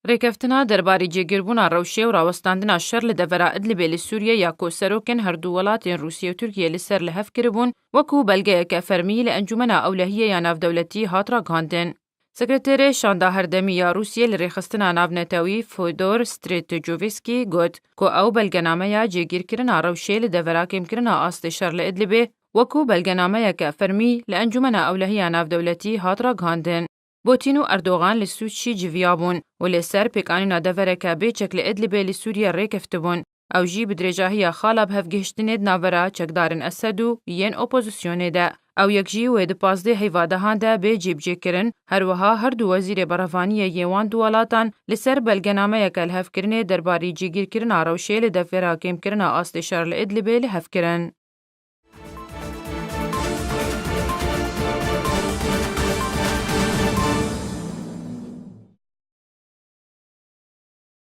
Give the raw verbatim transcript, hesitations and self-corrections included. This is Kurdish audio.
Rêkeftina derbarî cêgirbûna rewşê û rawestandina şer li devera Idlibê li Sûriyê ya ku serokên her du welatên Rûsiyê û Tirkiyê li ser li hev kiribûn, wekû belgeyeke fermî li Encûmena Ewlehiyê ya Navdewletî hat ragihandin. Sekreterê Şanda Herdemî ya Rûsiyê li rêxistina navnetewî Fyodor Stratejoviskî got ku ew belgenameya cêgîrkirina rewşê li devera kêmkirina astê şer li Idlibê wekû belgenameyeke fermî li Encûmena Ewlehiya Navdewletî hat ragihandin. Pûtîn û Erdogan li Sûçî civiyabûn û li ser pêkanîna devereke bê çek li Idlibê li Sûriyê rêkeftibûn. Ew jî bi dirêjahiya xala bi hevgihiştinê di navbera çekdarên Esed û yên opozisyonê de. Ew yek jî wê di pazdeh heyva dehan de bê cîbicêkirin. Her wiha her du wezîrê berevaniyê yê wan du welatan li ser belgenameyeke lihevkirinê derbarî cîgîrkirina rewşê li devera kêmkirina astê şer li Idlibê li hev kirin.